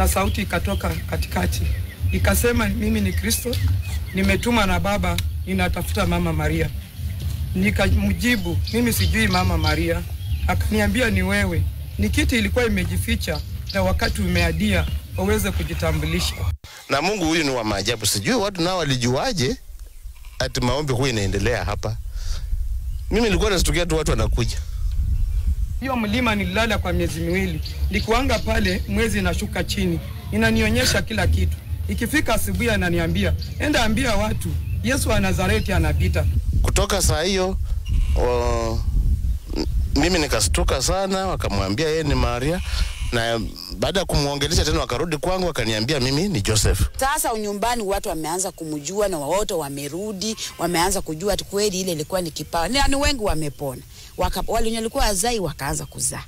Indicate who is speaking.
Speaker 1: na sauti ikatoka katikati ikasema, mimi ni Kristo, nimetuma na Baba, ninatafuta Mama Maria. Nikamjibu, mimi sijui Mama Maria. Akaniambia ni wewe. Ni kiti ilikuwa imejificha na wakati umeadia waweze kujitambulisha.
Speaker 2: Na Mungu huyu ni wa maajabu, sijui watu nao walijuaje ati maombi huyu inaendelea hapa. Mimi nilikuwa nastukia tu watu wanakuja.
Speaker 1: Hiyo mlima nililala kwa miezi 2. Nikuanga pale mwezi inashuka chini, inanionyesha kila kitu. Ikifika asubuhi ananiambia, enda ambia watu Yesu wa Nazareti anapita.
Speaker 2: Kutoka saa hiyo mimi nikastuka sana, wakamwambia yeye ni Maria, na baada ya kumuongelesha tena wakarudi kwangu wakaniambia mimi ni Joseph.
Speaker 3: Sasa nyumbani watu wameanza kumjua na wote wamerudi, wameanza kujua ati kweli ile ilikuwa ni kipawa. Ni wengi wamepona. Wale walikuwa wazai wakaanza kuzaa.